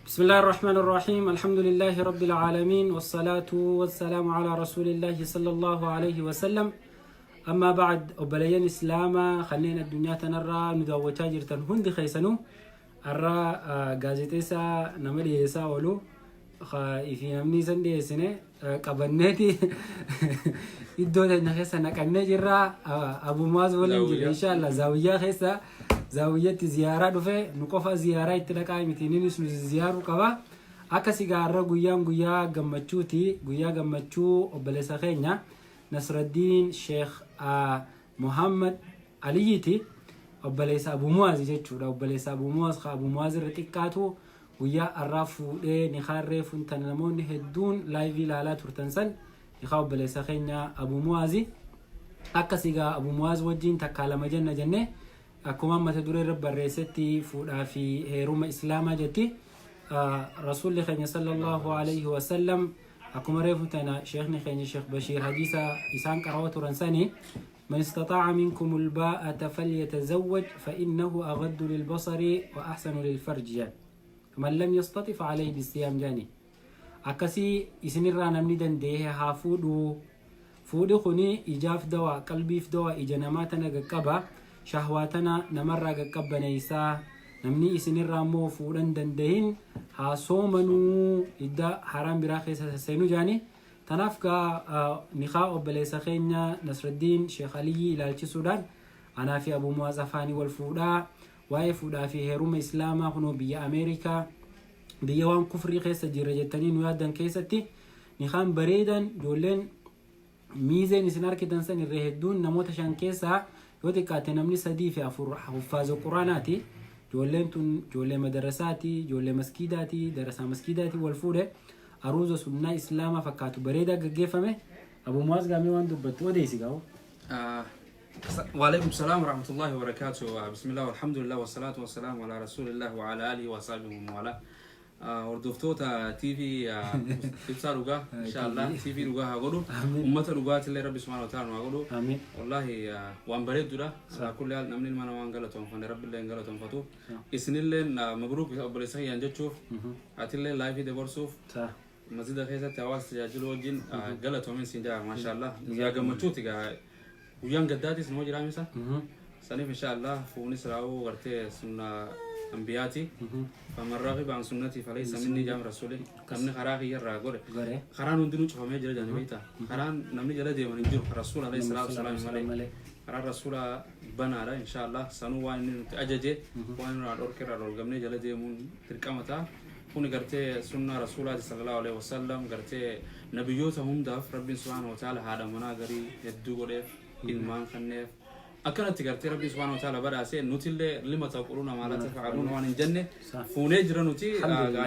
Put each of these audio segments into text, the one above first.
بسم الله الرحمن الرحيم، الحمد لله رب العالمين، والصلاة والسلام على رسول الله صلى الله عليه وسلم. أما بعد، obboleeyyan islaamaa kanneen addunyaa tanarraa nu daawwachaa jirtan hundi keessanuu, har'a gaazexeessaa nama dhiyeessaa oolu fi namni isan dhiyeessine qabanneeti iddoo teenya keessa naqannee jirra. Abu Muaz waliin jirra. Inshallah zaawiyyaa keessa, zaawiyyatti ziyaaraa dhufe. Nu qofa ziyaaraa itti dhaqaa miti, innis nu ziyaaruu qaba. Akka sigaarra guyyaan guyyaa gammachuuti, guyyaa gammachuu obboleessa keenya Nasraddiin Sheekh Muhammad Aliyyiiti, obboleessa Abu Muaz jechuudha. Obboleessa Abu Muaz ka Abu Muaz irra xiqqaatu guyyaa arraa fuudhee. Nikaarree funtan namoonni hedduun live ilaalaa turtan san, nikaa obboleessa keenya Abu Muazi. Akka sigaa Abu Muaz wajjin takkaa lama jenna jenne. Akkuma mata duree irra barreessetti, fuudhaa fi heeruma islaamaa jetti. Rasuulli keenya sallallahu alaihi wasallam, akkuma reefu tana sheekni keenya Sheekh Bashiir hadiisa isaan qarawa turan sani, من استطاع منكم الباءة فليتزوج فإنه أغض للبصر وأحسن للفرج جان، من لم يستطع فعليه بالصيام جاني. Akkasii isinirraa namni danda'e haa fuudhuu, fuudhi kuni ijaaf dawaa, qalbiif dawaa, ija namaa tana qaqqaba, shahwaa tana namarraa qaqqabbaneessaa. Namni isinirraa immoo fuudhan dandahin haa soomanuu, idda haraam biraa keessa sasseenu jaani. Tanaaf gaa nikaa obboleessa keenya Nasraddiin Sheekh Aliyyii ilaalchisuudhaan anaa fi Abu Muwaaz afaanii wal fuudhaa, waa'ee fuudhaa fi heeruma islaamaa kunoo biyya Ameerikaa, biyya waan kufrii keessa jira jettanii nu yaaddan keessatti, nikaan bareedan, ijoolleen miizeen isin arkitan san irra hedduun namoota shan keessaa yoo xiqqaate namni sadii fi afur huffaaza quraanaati. Ijoolleen tun ijoollee madarasaati, ijoollee maskiidaati, darasaa maskiidaati wal fuudhe. Aruuza sunnaa islaamaa fakkaatu bareedaa gaggeeffame. Abu Muwaaz, gaamee waan dubbattu odeessi gaa'u. وعليكم السلام ورحمة الله وبركاته. بسم الله والحمد لله والصلاة والسلام على رسول الله وعلى آله وصحبه ومن والاه. Hordoftoota TV ibsaa dhugaa, inshallah TV dhugaa haa godhu, ummata dhugaatillee Rabbi subhanahu wa ta'ala nu haa godhu. Amiin. Wallahi waan bareeddudha. Alaa kulli haal, namni ilma namaa waan galatoonfanne Rabbillee hin galatoonfatu. Isinilleen mabruuk obboleessa kiyyaan jechuuf, atillee live dabarsuuf, masjida keessatti hawaasa tajaajilu wajjin galatoomin siin jaa. Maashaallah, guyyaa gammachuuti gaa, guyyaan gaddaatis numa jiraam isa saniif. Inshallah fuunis raawuu gartee sunna ambiyaati. فمن رغب عن سنتي فليس مني jaam rasuli. Namni karaa kiyyarraa godhe Gore. Karaan hundinuu cufamee jira jedhani beektaa. Karaan namni jala deeman hin jiru rasuula alayhi salaatu wasalaam malee. Karaan rasuula banaadha. Inshallah sanuu waan inni nutti ajaje, waan inni irraa dhorke irraa dhorgamnee jala deemuun dirqama ta'a. Kuni gartee sunnaa rasuulaati sallallahu alaihi wasallam. Gartee nabiyyoota hundaaf Rabbiin subhaanahu wa ta'ala haadha manaa garii hedduu godheef, ilmaan kenneef. Akkanatti gartee Rabbiin subhaanahu wa ta'ala badhaase. Nutillee لم تقولون ما لا تفعلون waan hin jenne fuunee jira nuti.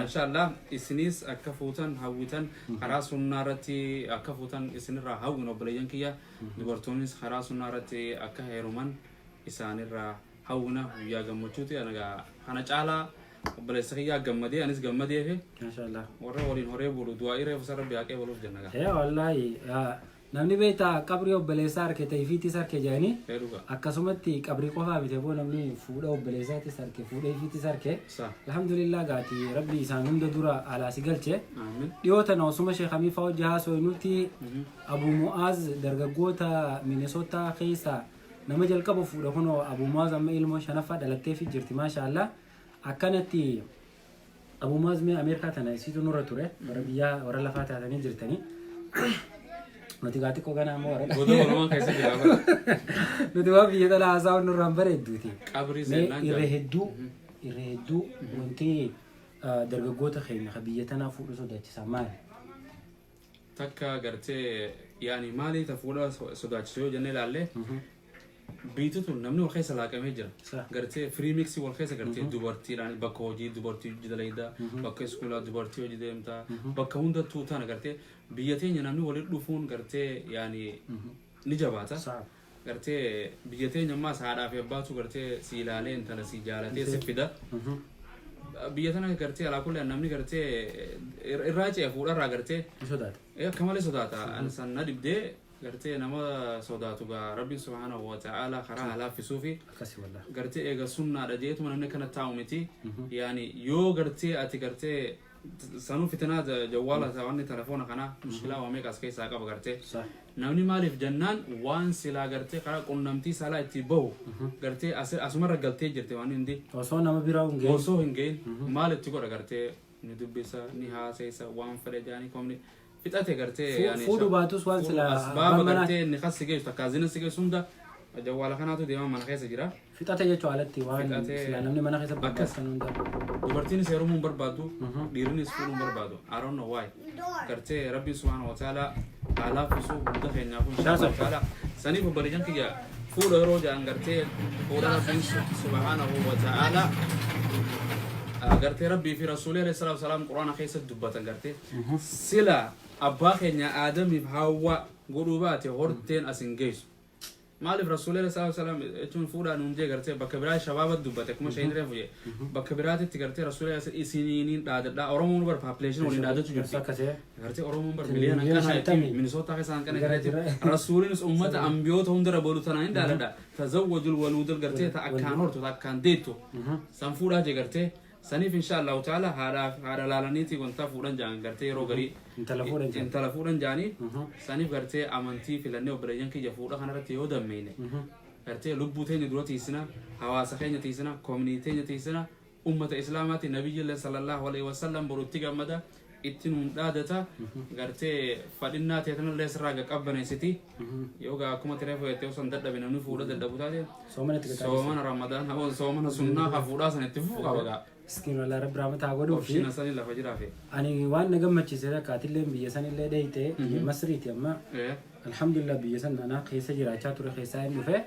Inshallah isinis akka fuutan hawwitan, karaa sunnaa irratti akka fuutan isinirraa hawwin. Obboleeyyan kiyya dubartoonnis karaa sunnaa irratti akka heeruman isaanirraa hawwina. Guyyaa gammachuuti. Anagaa kana caalaa obboleessa kiyyaa gammadee, anis gammadeefi Maashaallah. warra waliin horee bulu du'aa iree fusa Rabbi haqee buluuf jenna gaa. Ee wallaahi, namni beektaa qabrii obboleessaa harke ta'e ifiitis harke jedhanii. Fedhuga. Akkasumatti qabrii qofaa miti boo, namni fuudha obboleessaatis harke, fuudha ifiitis harke. Alhamdulillah, gaati Rabbi isaan hunda dura alaa si galche. Aamin. Dhiyoo tana osuma Sheekh Hamiifaa hojii haasofnutti, Abu Mu'aaz dargaggoota Minnesota keessa nama jalqaba fuudha. Kunoo Abu Mu'aaz amma ilmoo shanaffaa dhalatteefi jirti, maashaallah. Akkanatti Abu Mu'aaz, mee Ameerikaa tana isiitu nurra ture, warra biyyaa warra lafaa taatanii jirtanii. Nuti gaa xiqqoo ganaa immoo warra Goda walumaa keessa jira bara. Nuti waan biyya tana haasa'uun nurraan bareedduuti. Qabrii Mee seennaan irra jira. hedduu, irra hedduu wanti dargaggoota keenya ka biyya tanaa fuudhu sodaachisaa maali? Takka gartee yaani maalii ta fuudha sodaachisu yoo jennee ilaalle, biitu tun namni wal keessa laaqamee jira. Gartee free mix wal keessa, gartee dubartiidhaan bakka hojii dubartii hojii dalayda, bakka iskuulaa dubartii hojii deemta, bakka hundattuu tana gartee biyya teenya namni walitti dhufuun gartee yaani ni jabaata. Gartee biyya teenya ammaas haadhaa fi abbaatu gartee si ilaalee intala si jaalatee si fida. Biyya tana gartee alaa kulli namni gartee irraa ce'e fuudharraa gartee Ni sodaata. Akka malee sodaata. Ani san na dhibdee. Gartee nama sodaatu gaa Rabbiin subhaanahu wa ta'aalaa karaa haa laaffisuufi. Akkasi wallah. Gartee eega sunnaadha jeetuma namni akkana taa'u miti. Yaani yoo gartee ati gartee sanuu fitinaa jawwaala wanni telefoona kanaa mushkilaa waa meeqa as keessaa qaba gartee. Sah. Namni maaliif jennaan waan silaa gartee karaa qunnamtii saalaa itti bahu gartee asumarra galtee jirti waan hundi. Osoo nama biraa hin gahin. Osoo hin gahin maal itti godha gartee ni dubbisa ni haaseessa waan fedhe jaanii komni fixate gartee yaani Fuudhu baatus waan fuudhu silaa asbaaba abbaan manaa gartee inni kas si geessu takkaa zina si geessu hunda jawwaala kanaatu deema mana keessa jira. Fixate jechuu alatti waan Fixate silaa namni mana keessa akkas. barbaachisan hunda. Dubartiinis heerumuu hin barbaaddu, dhiirrinis fuudhuu hin barbaadu. I don't know why. Gartee Rabbiin subhaanahu wa ta'ala haa laaffisu hunda keenyaafuu insha Allah ta'ala. Saniif obboleeyyan kiyya fuudha yeroo jedhan gartee fuudha Rabbiin subhaanahu wa ta'ala gartee Rabbii fi Rasuulii alayhi salaatu wasalaam Qur'aana keessatti dubbatan gartee sila abbaa keenya Aadamiif Hawwa godhuu baate horteen as hin geessu. Maaliif Rasuulli alayhi salaatu wasalaam jechuun fuudhaa nuun jee gartee bakka biraa shabaaba dubbate akkuma shayini reefu jee bakka biraatitti gartee Rasuulli alayhi isiniiniin dhaadadhaa Oromoon bar population waliin dhaadachuu jirti. Akkasee. Gartee Oromoon bar Isin miliyoona miliyoona hanqana shantamii. Minisootaa keessa hanqana Gara jireetti jira. Rasuulinis ummata ambiyoota hundarra bolu tanaan hin dhaadadha. Tazawwajul waluudal gartee ta akkaan hortu ta akkaan deettu san fuudhaa jee gartee saniif insha Allahu ta'ala haadhaaf haadha laalaniiti wanta fuudhan jaan gartee yeroo garii Intala fuudhan jaan. Intala fuudhan jaanii saniif gartee amantii filannee obboleeyyan kiyya fuudha kanarratti yoo dammeyne gartee lubbuu teenya dura tiisina, hawaasa keenya tiisina, community teenya tiisina, ummata islaamaati nabiyyillee sallallahu alaihi wasallam boru itti gammada itti nuun dhaadata gartee fadhinnaa tee tanallee sirraa qaqqabbaneessiti yoo gaa akkuma tiree jettee osoo hin dadhabe namni fuudha dadhabu taate Soomana itti gataa. Soomana Ramadaan soomana sunnaa ka fuudhaa san itti fufuu qaba gaa. Miskiin walaa Rabbi rahmata haa godhuufi. Opshina sani lafa jiraafi. Ani waan na gammachiise takka atillee biyya sanillee dheeyte biyya Masriiti amma. Alhamdulillah biyya san anaa keessa jiraachaa ture keessaa hin dhufe.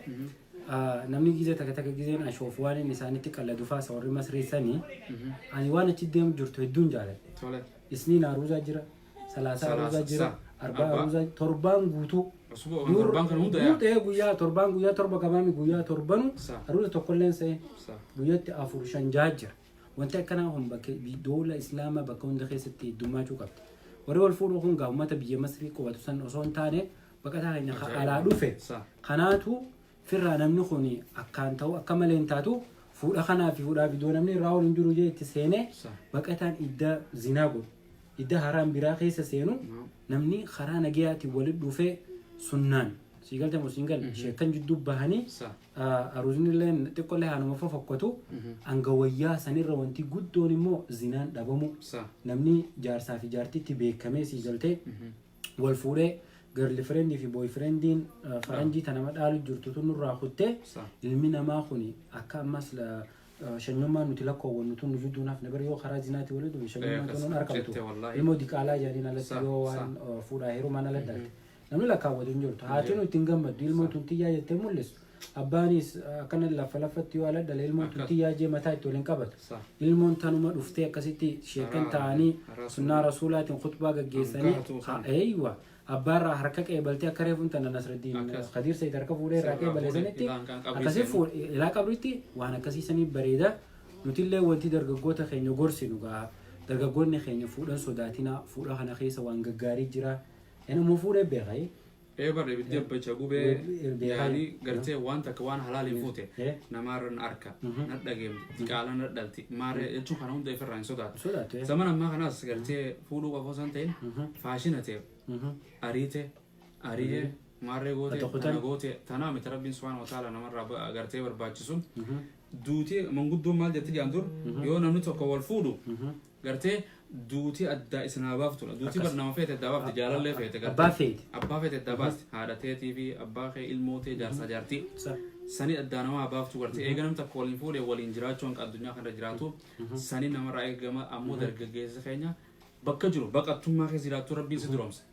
Namni gizee takka takka gizeen ashoofu waan inni isaanitti qalladu faasa warri Masrii sani. Ani waan achi deemu jirtu hedduun jaaladhe. Tole. Isniin aruuzaa jira, salaasaa aruuzaa jira, Salaasa, arbaa arbaa. aruuzaa torbaan guutuu. Usbuu torbaan kan hunda yaa. Guutee guyyaa torbaan guyyaa torba qabaami guyyaa torbanu Sa. aruuza tokkollee hin se'in. Sa. Guyyatti afur shan jaha jira. Wanti akkanaa kun bakka doola islaamaa bakka hunda keessatti heddummaachuu qabdi. Warri wal fuudhu kun gaa uummata biyya Masrii qubatu san osoo hin taane baqataa keenya ka alaa dhufe. Sa. Kanaatu firraa namni kun akkaan ta'u akka malee hin taatu fuudha kanaa fi fuudhaa fi iddoo namni irraa ol hin jiru jee itti seenee Sa. baqataan idda zinaa godhu. Idda haraam biraa keessa seenu namni karaa nagayaatiin walitti dhufee sunnaan sii galte moo siin galle sheekkan jidduu bahanii Sa. Aruuzni illee xiqqollee haanuma fofokkatu hanga wayyaa sanirra wanti guddoon immoo zinaan dhabamu Sa. Namni jaarsaa fi jaartitti beekamee sii galtee wal fuudhee girlfriend fi boyfriendiin faranjii ta nama dhaalu jirtu tun nurraa kuttee Sa. Ilmi namaa kun akka ammas shanyummaan nuti lakkoowwannu tun nu jidduun hafne bari yoo karaa zinaatii walitti dhufe shanyummaan tun nun argamtu Jette wallaahi. Ilmoo diqaalaa jedhaniin alatti yoo waan fuudhaa heerumaan alatti dhalte namni lakkaawwatu hin jirtu. Haati nuti hin gammaddu ilmoo tun tiyyaa jettee mul'istu. Abbaanis akkana lafa lafatti yoo ala dhale ilmoo tun tiyyaa jee mataa itti waliin qabatu. Ilmoon tanuma dhuftee akkasitti sheekan ta'anii sunnaa rasuulaatiin khutbaa gaggeessanii Hangaatu san. Eeywa abbaarraa harka qeebaltee akka reefuun tana Nasraddiin Akkas. Khadiir Sayid harka fuudhee irraa Sirraa qeebale fuudhee sanitti ilaan kan qabrii akkasii seenu. fuudhe ilaa qabriitti waan akkasiisanii bareeda. Nutillee wanti dargaggoota keenya gorsinu gaa dargaggoonni keenya fuudhan sodaatinaa fuudha kana keessa waan gaggaarii jira. Inni fuudhee beekaa. Ee bar ibiddi abbacha gubee Beekaa. Yaani gartee waan takka waan halaal hin fuute namaarra na arka na dhageemti diqaala na dhalti maarree jechuun kana hunda ifirraa hin sodaatu. Sodaatu. Zaman ammaa kanaas gartee fuudhuu qofa osoo hin ta'in faashina ta'e ariite ari'ee maarree goote Ata kutan. tana goote tanaa miti Rabbiin subhaana wa ta'ala namarraa gartee barbaachisu duutee manguddoon maal jetti jaan dur yoo namni tokko wal fuudhu gartee duutii addaa isin haa baaftudha. Duutii bar nama feete addaa baafti jaalallee feete gartee. Abbaa feete. Abbaa feete addaa baasti haadha teetii fi abbaa kee ilmoo tee jaarsaa jaartii. Sa. Sanii addaa nama haa baaftu gartee eega namni takka waliin fuudhe waliin jiraachuu hanqa addunyaa kanarra jiraatu sanii namarraa eegama ammoo dargaggeessa keenya bakka jiru baqattummaa keessa jiraattu Rabbiin si duroomsa.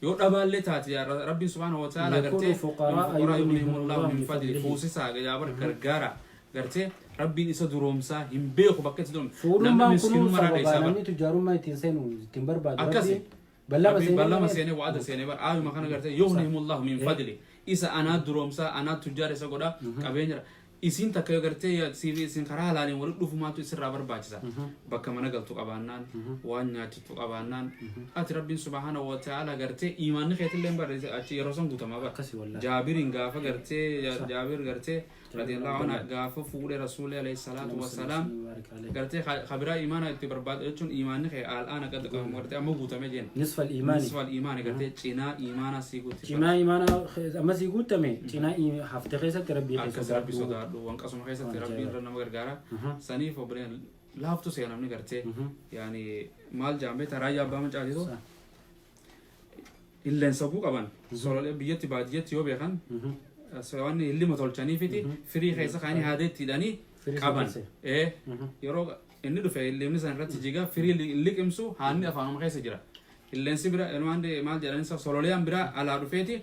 Yoo dhabaallee taate yaa Rabbiin subhaanahu wa ta'ala Yakunu gartee fuqaraa fuqaraa yughnihimullahu yughnihimullahu min min fadli fadlihi. fuusisaa yaa bar gargaara gartee Rabbiin isa duroomsaa hin beeku bakka itti duroomsa. Namni Fuudhummaan kunuu miskiinummaa irraa sababaa dheessaa bara. Namni tujjaarummaa ittiin seenu ittiin barbaadu Akkasi. Rabbiin ballama Rabbiin seenee ballama malee. seenee wa'ada seenee bar aayuma kana gartee yughnihimullahu min fadli isa anaa duroomsaa anaa tujjaara isa godha qabeenya Isiin takka yoo gartee siif isin karaa halaaliin walitti dhufu maaltu isirraa barbaachisa? Bakka mana galtu qabaannaan, waan nyaachiftu qabaannaan, ati Rabbiin subhaanahu wa ta'ala gartee iimaanni keetillee bara achi yeroo san guutamaa bara. Akkasi wallaahi. Jaabiriin gaafa gartee Jaabir gartee radiyallahu anhu gaafa fuudhee Rasuulli alayhi salaatu wassalaam gartee kabiraa iimaana itti barbaadu jechuun iimaanni kee al'aana qad gartee amma guutame jeen. Nisfa al-iimaani. Nisfa al-iimaani gartee cinaa iimaanaa sii guutti. Cinaa iimaanaa amma sii guutame cinaa hafte keessatti Rabbii kee Akkas Rabbi sodaadhu. Sodaadhu waan qasuma keessatti Waan Rabbiin ajaa'iba. irra nama gargaara. Saniif obboleen laaftu seena namni gartee yaani maal jedhan beektaa raayyaa abbaa macaatitu illeensa oguu qaban sololee biyyatti baadiyyatti yoo beekan waan hillima tolchaniifiti firii keessa kaanii haadeetti hidhanii Firii sun qaban. keessa. Ee, yeroo inni dhufe illimni san irratti jiga firii liqimsu haanni afaanuma keessa jira. Illeensi bira ilmaan maal jedhan isa sololiyaan bira alaa dhufeeti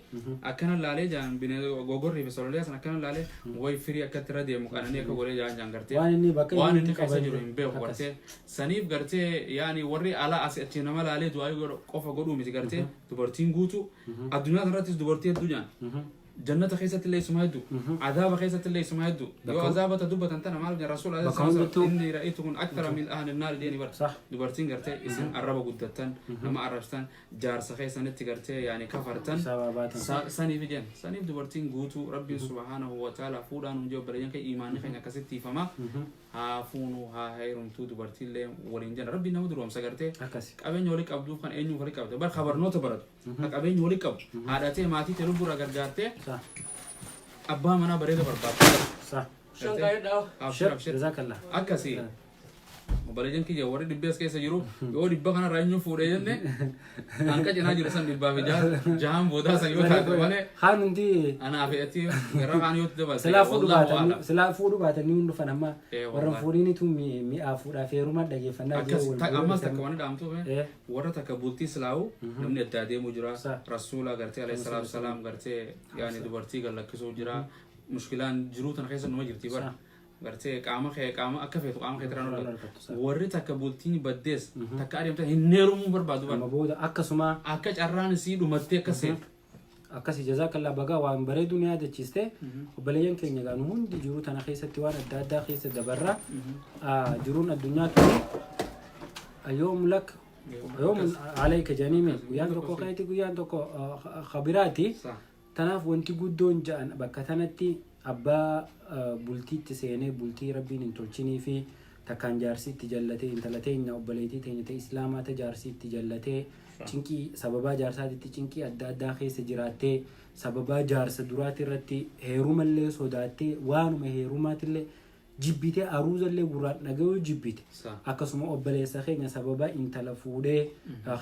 akkana laalee jaan bine gogorrii fi sololiyaa san akkana laalee way firii akkatti irra deemu qananii akka godhee jaan jaan gartee. Waan inni bakka waan inni inni keessa qaban jiru hin beeku akkas. Gartee saniif gartee yaani warri alaa asii achi nama laalee du'aa godhu qofa godhuu miti gartee dubartiin guutuu addunyaa kanarrattis dubartii hedduu jaan jannata keessatti illee isuma hedduu azaaba keessatti illee isuma hedduu yoo azaaba ta dubbatan tana maal jedhan rasuul Bakka hundattuu. Inni ra'iitu kun akthara min ahli naar jedhani bara. Dubartiin gartee isin arraba guddattan nama arrabsitan jaarsa keessanitti gartee yaani kafartan Sababa baatan. Saniif jen saniif dubartiin guutuu Rabbiin subhaanahu wa ta'ala fuudhaan hundee obboleeyyan kee imaanni keenya akkasitti hiifama haa fuunuu haa heerumtuu dubartiillee waliin jenna Rabbiin nama duroomsa gartee qabeenya walii qabduuf kan eenyuuf walii qabde bar kabarnoota baratu ka qabeenya walii qabu haadha tee maatii tee lubbuurraa gargaartee abbaa manaa bareeda barbaadde. Abshir abshir. Jazakallah. Akkasii obboleeyyan kiyya warri dhibbee as keessa jiru yoo dhibba kanarraa eenyu fuudhee jenne hanqa cinaa jiru san dhibbaa fi jahaan boodaa san yoo taate malee Haan hundi anaa fi ati gara kaan yoo dabalte silaa fuudhu wallahu baatanii a'lam. Silaa fuudhu baatanii hundi dhufan amma warra wallahi. Fuudhiinitu mi'aa fuudhaaf heeruma dhageeffannaa Akkas jiru wal ammas guuruu. Takka wanni dhaamtu warra takka bultii silaa'u namni addaa deemuu jira. Rasuula gartee alayhi salaatu salaam gartee yaani dubartii gallakkisuu jira mushkilaan jiruu tana keessa numa jirti bara gartee qaama kee qaama akka feetu qaama kee tiraan argattu, warri takka bultiin baddees takka adeemta hin heerumuu barbaadu bara. Amma booda akkasuma akka carraan isii dhumattee akka seetu. Akkasi jazakallah bagaa waan bareedu ni yaadachiiste. Obboleeyyan keenya egaa nu hundi jiruu tana keessatti waan adda addaa keessa dabarra. Jiruun addunyaa tuni yoom lak yoom alayka jedhanii guyyaan tokko keeti guyyaan tokko kabiraati. Tanaaf wanti guddoon ja'an bakka tanatti abbaa bultiitti seenee bultii Rabbiin hin tolchinii fi takkaan jaarsi itti jallatee intala teenya obboleettii teenya ta'e islaamaa ta jaarsi itti jallatee cinqii sababaa jaarsaatitti cinqii adda addaa keessa jiraattee sababaa jaarsa duraati irratti heerumallee sodaattee waanuma heerumaatillee jibbitee aruuzallee gurraan dhagayuu jibbite. Akkasuma obboleessa keenya sababa intala fuudhee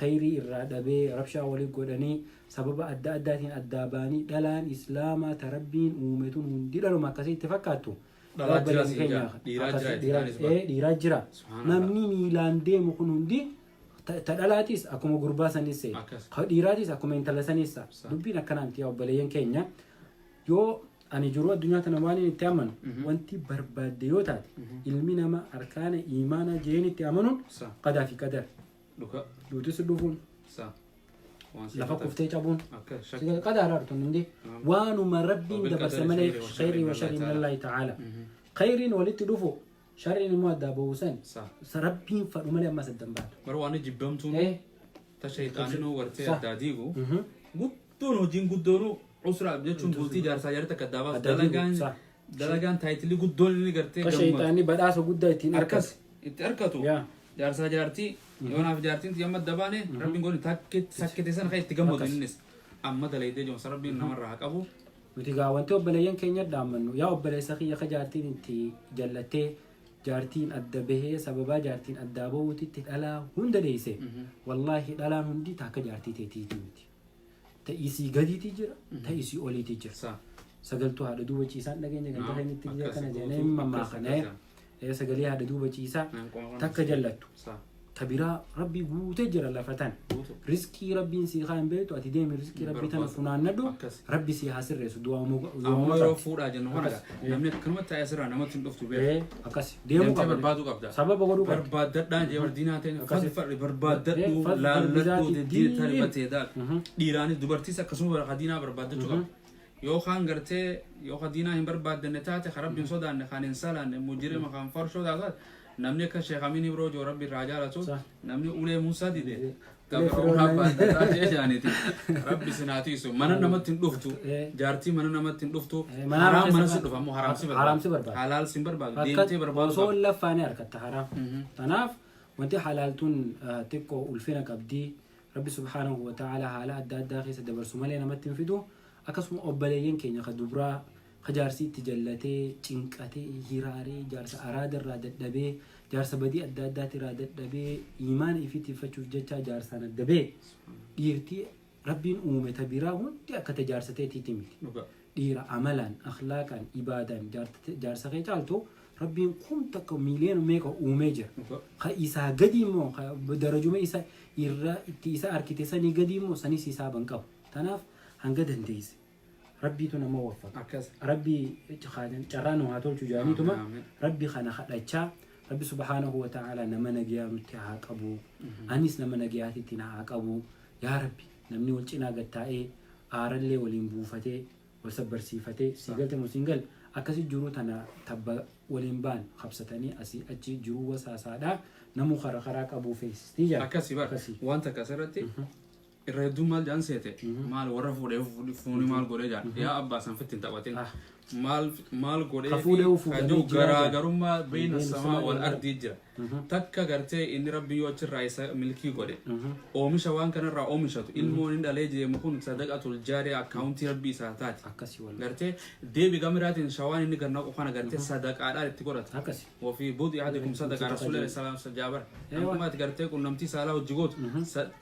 kheyrii irraa dhabee rabshaa walii godhanii sababa adda addaatiin addaa ba'anii dhalaan islaamaa ta Rabbiin uume tun hundi dhaluma akkasii itti fakkaattu. Dhalaa jira Obboleessi siin keenya jaa. Dhiiraa akkasii jira itti taanis bara. Dhiiraa jira. Subhaanallah. Namni miilaan deemu kun hundi ta dhalaatis akkuma gurbaa sanis ta'e. Akkas. Ka dhiiraatis akkuma intala sanis ta'a. Dubbiin akkanaa miti yaa obboleeyyan keenya. Yoo ani jiruu addunyaa tana waan inni itti amanu wanti barbaadde yoo taate ilmi nama arkaana iimaanaa jeen itti amanuun qadaa fi qadar Dhuga. Duutis dhufuun Waan lafa siifatan. Kuftee cabuun Akka shakki. Qadaadha tun hundi waanuma Rabbiin Wabil dabarse qadari malee khayri wa khayrii wa sharri sharri minallahi ta'ala khayriin walitti dhufu sharriin immoo addaa bahuu san Rabbiin fadhu malee ammas addan baatu. Bara waan jibbamtuun ta shayxaaninuu gartee addaa diigu guddoon hojiin guddoonu usra jechuun bultii jaarsaa jaartii takka addaa baasu Addaa diigu, dalagaan dalagaan taayitilii guddoon inni gartee Ka gammadu shayxaanni badhaasa guddaa ittiin akkas argatu. Itti argatu jaarsaa jaartii yoonaaf jaartiin tiyya adda baane Rabbiin godhi takkite sana kan itti gammadu innis amma dalaydee joomsa Rabbiin namarraa haa qabu. Nuti gaa wanti obboleeyyan keenya dhaammannu yaa obboleessa kiyya ka jaartiin itti jallattee jaartiin adda bahee sababaa jaartiin addaa bahuutitti dhalaa hunda dheeyse wallaahi dhalaan hundi takka jaartii teetiitii miti. Ta isii gadiitii jira ta isii oliitii jira. Sagaltuu haadha duuba ciisaan dhageenya ganda keenyatti biyya Akkasi kana jedhanii guutuu, mammaakana. akkas, Sagalee haadha duuba ciisaa takka jallattu. Ta biraa Rabbii guutee jira lafa tana. Guutuu. Riskii Rabbiin sii kaa hin beektu ati deemi riskii Rabbii tana Barbaadu. Funaannadhu. Rabbi sii haa sirreessu du'aamuu Ammoo du'aamuu yeroo qabdi. fuudhaa jennu kana namni akkanumatti taa'ee asirraa namatti hin dhuftu beeku. Akkas deemuu Deemtee qabda. barbaaduu qabda. Sababa godhuu qabda. Barbaaddadhaan jee bardiinaa ta'e fadhi barbaaddadhu Fadhi laalladhu barbizaati diinii diin. taribatee daal. Dhiiraanis dubartiis akkasuma diinaa barbaaddachuu qabda. Yookaan gartee yookaan diinaa hin barbaaddanne taate, kan Rabbi hin sodaanne, kan hin salaanne, mujrima, kan farshoo taate, namni akka Sheekh Amiin Ibroo joo Rabbi irraa jaalatu, namni ulee Muusaa dide Ulee Fir'aunaa Fir'aunaa. baadhataa jee jaaniiti. Rabbi isin haa tiisu. Mana namatti hin dhuftu. Jaartii mana namatti hin dhuftu. Mana Haraam keessa mana si dhufa ammoo haraam si haraam si barbaadu. barbaada. Halaal si hin barbaadu. Akka Deemtee barbaadu osoo qaba. hin laffaane harkatta haraam. Tanaaf wanti halaaltuun xiqqoo ulfina qabdi. Rabbi subhaanahu wa ta'ala haala adda addaa keessa dabarsu malee namatti hin fidu. Akkasuma obboleeyyan keenya ka dubraa, ka jaarsi itti jallatee, cinqatee, hiraaree, jaarsa araada irraa dadhabee, jaarsa badii adda addaati irraa dadhabee, iimaana ifii tiffachuuf jecha jaarsaan adda ba'e, dhiirtii Rabbiin uume ta biraa hundi akka ta jaarsa teetiiti miti. Dhiira amalaan, akhlaaqaan, ibaadaan jaarsa kee caaltu Rabbiin kum takka miiliyoona meeqa uumee jira. Ka isaa gadi immoo, ka darajuma isa irra itti isa arkite sanii gadi immoo sanis hisaaban qabu. Tanaaf hanga dandeesse Rabbiitu nama waffaqa. Rabbii carraa nu haa tolchu jaaniituma. Amiin. Rabbi kana kadhachaa, Rabbi subhaanahu wa ta'ala nama nagayaa nutti haa qabu. Anis nama nagayaatitti na haa qabu. Yaa Rabbi, namni wal cinaa gad taa'ee aarallee waliin buufatee wal sabbarsiifatee, sii galte moo siin galle, akkasi jiruu tana tabba waliin ba'an kabsatanii asii achi jiruu wasaasaadha, namuu kara karaa qabuu feesistii jedha. Akkasi bar. Akkasi. Waan takka asirratti irra hedduun maal jedhan seete, maal warra fuudhee fuuni maal godhee jedhan, yaa abbaa san fitti hin taphatin. Maal maal godhee? Ka fuudhee fuudhamee jiru jira jedha. Garaagarummaa beeyna beeyna samaa samaa wal wal ardii jira. Takka gartee inni Rabbi yoo achirraa isa milkii godhe, oomisha waan kanarraa oomishatu, ilmoon hin dhalee jeemu kun sadaqatul jaariyaa akkaawuntii Rabbi isaa taati. Akkasi wal Gartee deebi gamiraatiin shawaan inni gad naqu kana gartee sadaqaadhaan itti godhata. وفي بضع أحدكم صدقة, رسول الله صلى الله عليه وسلم جابر أنكم gartee qunnamtii saalaa hojii gootu,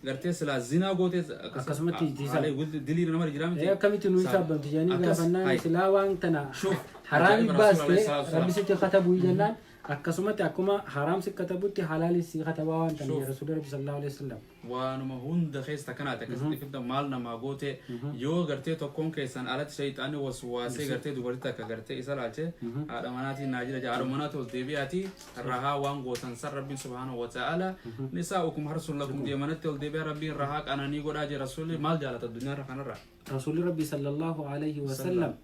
gartee silaa zinaa goote. Akkasumatti dilii nama jira miti. Akkamitti nu hisaabamti jedhanii gaafannaan, silaa waan tana شوف haraami ajaa'iba Rasuul baaste alayhi salaatu Rabbi wasalaam. sitti katabuu jennaan, akkasumatti akkuma haraam si katabutti halaali si katabaa waan tana. شوف. Rasuulli Rabbi sallallahu alaihi wasallam. Waanuma hunda keessa kanaati akkasitti fidda. Maal namaa goote yoo gartee tokkoon keessan alatti shayxaanni waswaasee gartee dubartii takka gartee isa laalche, haadha manaatiin naa jira, haadha manaati ol deebi'aati rahaa waan gootan san Rabbiin subhaanahu wa ta'ala nisaa'ukum harsun lakum jee, manatti ol deebi'a, Rabbiin rahaa qananii godhaa jee. Rasuulli maal jaalata addunyaarra kanarra? Rasuulli Rabbi sallallahu alaihi wasallam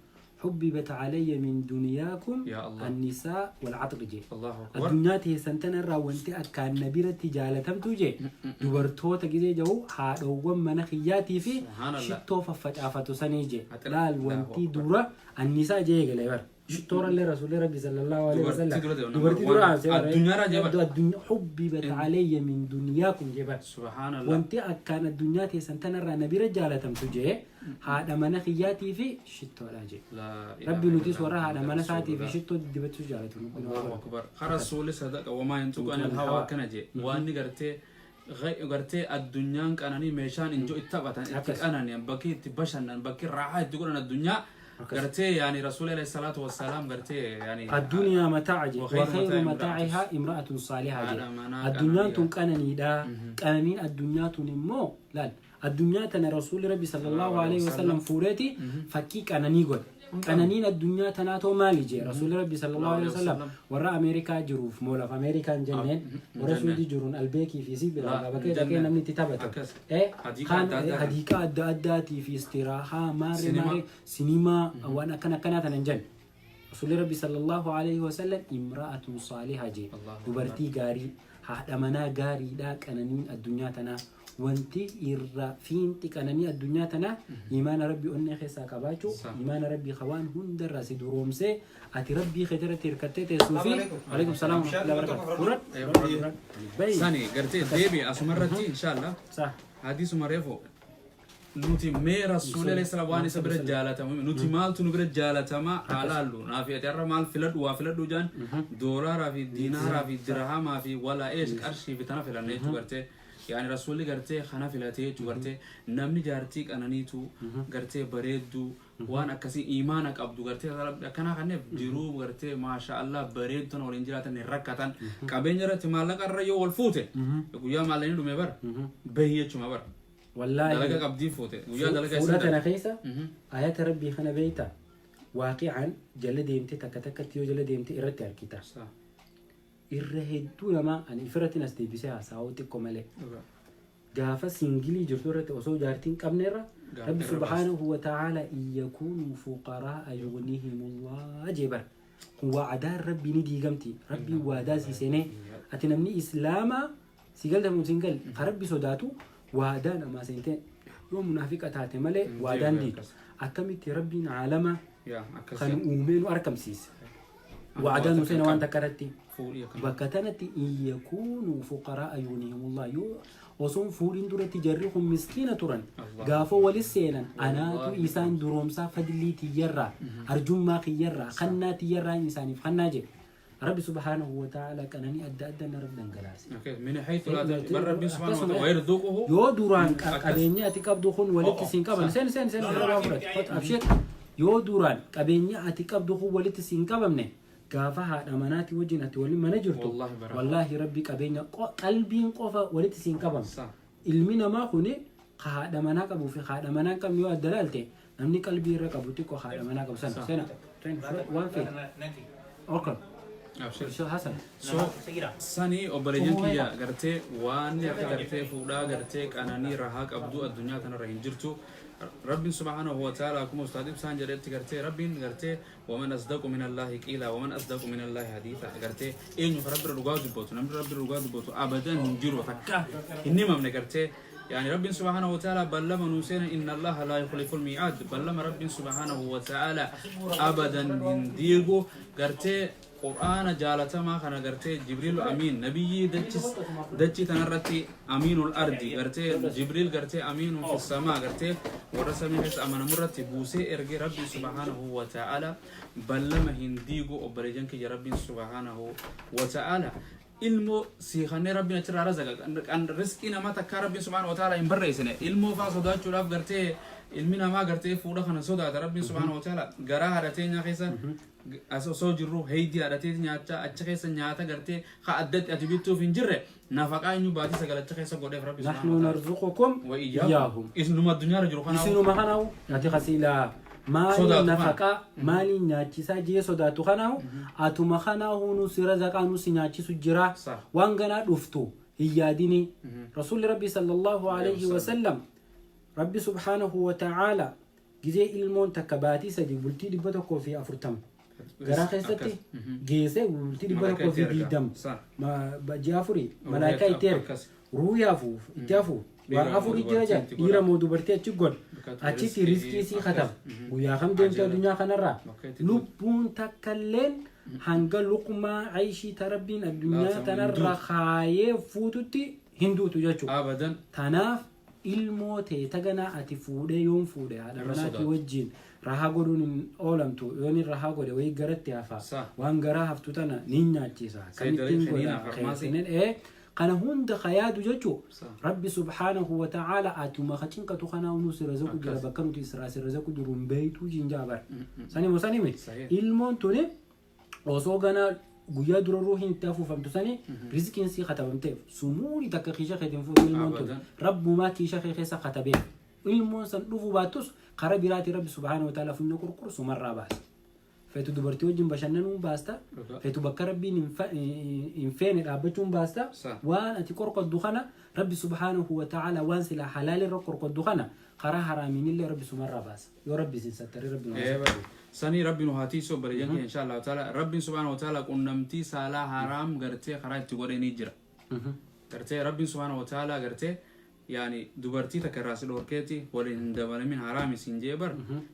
حببت علي من دنياكم يا الله. النساء والعطر jee. Allahu akbar. Addunyaa teessan tanarraa wanti akkaan na biratti jaalatamtu jee dubartoota gizee jedhu haadhowwan mana kiyyaatii fi Subhaanallah. shittoo faffacaafatu sanii jee. Haxira. Laal, wanti dura annisaa jee eegale bara shittoorallee Rasuulli Rabbi sallallahu alaihi Dubartii wasallam dura ta'e, dubartii number dura one. aansee bara. Addunyaarraa jee bara. Addunyaa حببت علي من دنياكم jee bara. Subhaanallah. Wanti akkaan addunyaa teessan tanarraa na bira jaalatamtu jee haadha mana kiyyaatii fi shittoodha jee. Laa Rabbi ilaaha nutis warra illallah haadha mana isaatii fi Rasulullah. shittoo dibachuu jaalatu nu Allahu akbar. Rasuulli sadaqa وما ينطق عن الهوى akkana jee. Waan inni gartee addunyaan qananii meeshaan injoo itti taphatan, itti qananian, bakki itti bashannan, bakki raaxaa itti godhan addunyaa gartee yaani Rasuulli alayhi salaatu wassalaam gartee yaani الدنيا متاع jee. وخير وخير متاع متاعها امرأة صالحة jee. Haadha manaa Addunyaan tun qananiidha. Qananiidha. Qananiin addunyaa tun immoo, laal, addunyaa tana Rasuulli Rabbi sallallahu alaihi wasallam fuudheeti fakkii qananii godhe. Qananiin addunyaa tanaa too maali jee Rasuulli Rabbi sallallahu alaihi wasallam? Warra Ameerikaa jiruuf moolaaf Ameerikaan jenneen, warra Suudii jiruun albeekii fi si biraa Laa, bakkee hin dhaqee jenneen. Namni itti taphatu. Hadiiqa Kaan adda addaa. Hadiiqa adda addaatii fi istiraahaa maarree Sinimaa. Maarree sinimaa waan akkana akkanaa tanan jenne. Rasuulli Rabbi sallallahu alaihi wasallam امرأة صالحة jee. Allahu Dubartii gaarii, haadha manaa gaariidha qananiin addunyaa tanaa. Wanti irra fiinxi qananii addunyaa tanaa imaana Rabbii onnee keessaa qabaachuu, imaana Rabbii ka waan hundarraa si duroomsee ati Rabbii kee irratti hirkattee teessuu fi alaikum salaam wa rahmatullahi wa barakatuh. Fudhadhu, fudhadhu. Bayi. Sani gartee deebi asumarratti inshallah. Hadiisuma reefu nuti mee Rasuulli alayhi salaam waan isa bira jaalatamu, nuti maaltu nu bira jaalatamaa haa laallu. Naaf ati har'a maal filadhu, waa filadhu jaan, doolaaraa fi diinaaraa fi dirhamaa fi walaa eesh qarshii fi tana filanne jechuu. Gartee yaani Rasuulli gartee kana filatee jechuu. Gartee namni jaartii qananiitu gartee bareedduu waan akkasii imaana qabdu gartee akkanaa kanneef jiruu gartee maasha Allah bareedu tana waliin jiraatan hin rakkatan. Qabeenya irratti, maallaqa irra yoo wal fuute, guyyaa maallaqni dhume bara bahi jechuma bara. Wallaahi. Dalaga qabdii fuute, guyyaa dalaga fuudha isin tana keessa ayata Rabbii kana beeyta, waaqi'aan jala deemte, takka takkatti yoo jala deemte irratti harkita. Irra hedduu namaa ani ifirratti as deebisee haasa'uu xiqqoo malee. Gaafa single jirtu irratti osoo jaartiin qabne irra Gaafa Rabbi irra subhaanahu wa ta'aala in yakuunuu fuqaraa'a yughnihimullah jee bara. Kun wa'adaan Rabbi ni diigamti. Rabbiin waadaa sii seenee ati namni islaamaa si galta moo siin galle ka Rabbi sodaatu waadaa namaa seentee yoo munaafiqa taate malee Hin waadaan deebi'u diidu. akkas. Akkamitti Rabbiin aalama Yaa akkas kan uumee nu argamsiise. Amma Waadaa waan nu seene takka waan hin takka irratti. Fuudhii akkana. Bakka tanatti in yakuunuu fuqaraa'a yughnihimullah, yoo osoon fuudhin duratti jarri kun miskiina turan, Allah. gaafa walis seenan anaatu Wallahi. isaan duroomsaa fadlii tiyyarraa, arjummaa kiyyarraa, kannaa tiyyarraa isaaniif kannaa jedhe. Rabbi subhaanahu wa ta'ala qananii adda adda narra dhangalaase. Okay. Min haythu laa tadri. Bal Rabbiin subhaanahu wa Akkasuma ta'ala wayarzuquhu. Yoo duraan Akkas. qabeenya ati qabdu kun walitti Oh, siin qaban sa. seen seen seen irraa fudhate abshir, yoo duraan qabeenya ati qabdu kun walitti siin qabamne, gaafa haadha manaati wajjin ati waliin mana jirtu, Wallahi baraka. Wallaahi Rabbi qabeenya qalbiin qofa walitti siin qabama. Ilmi namaa kuni ka haadha manaa qabuu fi haadha manaa hin qabne yoo adda laalte, namni qalbii irra qabu xiqqoo haadha manaa qabu sana. Seena seena waan feete. Okay. Abshir. Hasan. So sanii obboleeyyan kiyya, gartee waan akka gartee fuudhaa gartee qananii rahaa qabdu addunyaa tanarra hin jirtu. Rabbiin subhaanahu wa ta'ala akkuma ustaad Ibsaan jedhetti gartee Rabbiin gartee waman asdaqu min Allaahi qiila waman asdaqu min Allaahi hadiisa, gartee eenyu ka Rabbirra dhugaa dubbatu, namni Rabbirra dhugaa dubbatu abadan hin jiru, takka hin himamne. Gartee yaani Rabbiin subhaanahu wa ta'ala ballama nuu seena, inna Allaha laa yukhlifu al-mi'aad, ballama Rabbiin subhaanahu wa ta'ala abadan hin diigu. Gartee Qur'aana jaalatamaa kana gartee Jibriil Amiin, nabiyyii dachis dachii tanarratti amiinul ardi, gartee Jibriil gartee amiinun fi samaa, gartee warra samii keessa amanamurratti buusee erge. Rabbiin subhaanahu wa ta'ala ballama hin diigu. Obboleeyyan kiyya, Rabbiin subhaanahu wa ta'ala ilmoo siikannee Rabbiin achirraa razaqa kan riskii namaa takkaa Rabbiin subhaanahu wa ta'ala hin barreessine. Ilmoo faa sodaachuudhaaf gartee ilmi namaa gartee fuudha kana sodaata. Rabbiin subhaanahu wa ta'ala garaa haadha teenyaa keessa as osoo jirru heydii haadhateeti nyaachaa achi keessa nyaata gartee ka addatti ati bittuuf hin jirre, nafaqaa eenyu baatii 9 achi keessa godheef Rabbi nahnu subhaanahu wa ta'ala. Narzuqukum wa iyyaahum. Iyyaahum. Isinuma addunyaarra jiru kanaaf isinuma kanaahu ati kasiilaa maaliin sodaatu kana. Nafaqaa maaliin nyaachisaa jee sodaatu kanaahu atuma kanaahu nu si razaqaa nu si nyaachisu jira. Waan ganaa dhuftu hin yaadini. Rasuulli Rabbi sallallahu alayhi wasallam, Rabbi subhaanahu wa ta'aala gizee ilmoon takka baatii 3 bultii 140 garaa keessatti geesse, bultii dhibba Malaayikaa tokkoo fi itti erga. 20 ji'a 4 Ruuyaa malaayikaa itti erga. Ruuyaa afuuf itti hafu Dhiira waa moo afuri jira dubartii jaa itti dhiira godha. moo dubartii achi godha. Bakka achitti riskii riskii sii kataba, guyyaa kam deemte Ajala. Addunyaa kanarraa Bakka itti lubbuun takkalleen hanga luqmaa ayishii ta Rabbiin addunyaa Laatamu hin tanarra duutu. Kaayee fuututti hin duutu jechuudha. Abadan. Tanaaf ilmoo tee taganaa ati fuudhee yoon fuudhe haadha Irra manaatii sodaatu. Wajjiin rahaa godhuun hin oolamtu, yoon hin rahaa godhe wayii garatti hafa, waan garaa haftu tana niin nyaachisa, Saayidalii akkamittiin keniina godha farmaasii. keessinen kana hunda ka yaadu jechuu. Rabbi subhaanahu wa ta'aala atuma ka cinqatu kanaa nu si razaqu jira. Bakka nuti israa si razaqu jiru hin beeytuu jinjaa bar sani moo sani miti. Ilmoon tuni osoo ganaa guyyaa dura ruuhiin itti afuufamtu sani rizqiin sii katabamteef sumuuni takka kiisha keetiin fuutu ilmoon tun. Abadan. Rabbumaa kiisha kee keessa katabeef. Ilmoon san dhufuu baattus karaa biraatiin Rabbi subhaanahu wa ta'aala funyoo qurqursumarraa baasa. Feetu dubartii wajjin bashannanuun baasta. Feetu bakka Rabbiin hin feene dhaabbachuun baasta. Waan ati qorqoddu kana Rabbi subhaanahu wa ta'aala waan silaa halaal irra qorqoddu kana karaa haraamiinillee Rabbi sumarraa baasa. Yoo Rabbi isin sattaree Rabbi nu haa sattaru. Sanii Rabbi nu haa tiisu, obboleeyyan keenya, insha Allahu ta'ala. Rabbiin subhaanahu wa ta'ala qunnamtii saalaa haraam gartee karaa itti godhe ni jira. Gartee Rabbiin subhaanahu wa ta'ala gartee yaani dubartii takka irraa si dhorkeeti waliin hin dabalamin haraami siin jee bar,